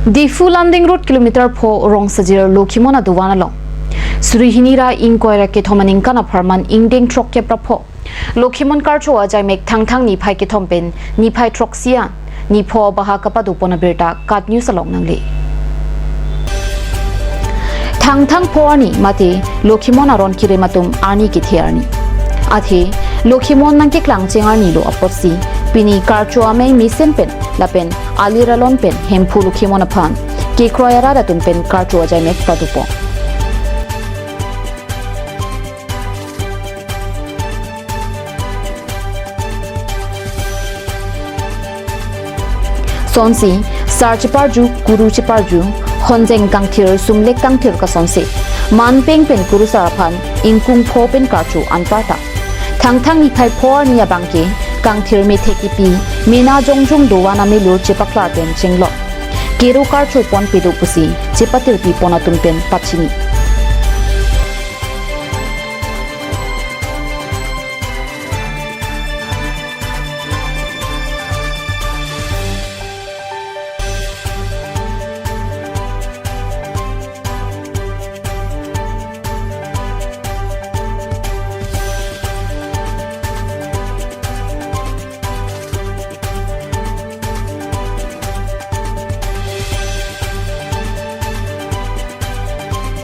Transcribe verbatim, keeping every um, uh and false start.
Diphu Lumding Road kilometer pho Rongsajir Lokhimon adovan along, suri hini ra ingkoi ra kethom aningkan apharman ingdeng throkkep ra pho Lokhimon karcho ajaimek Thangthang niphai kethom pen niphai throksi an nipho baha kapado pon abirta KAT News along nangle. Thangthang pho arni mate Lokhimon aron kerem atum arni kethe arni. Athe Lokhimon nangkeklang cheng arni lo apotsi pini karcho amei mesen pen lapen alir alon pen Hemphu Lokhimon aphan kekroi arat atum pen karcho ajaimek pado pon. Sonsi, sar cheparju, kuru cheparju, honjeng kangthir, sumlek kangthir kasonsi, manpeng pen kurusar aphan ingkung pho pen karcho anparta. Thangthang niphai pho arni abangke, kangthir methek kipi, mena jongjong dovan amelo chepaklar pen chenglok. Kero karcho pon pedo pusi, chepatirpi pon atum pen pachini.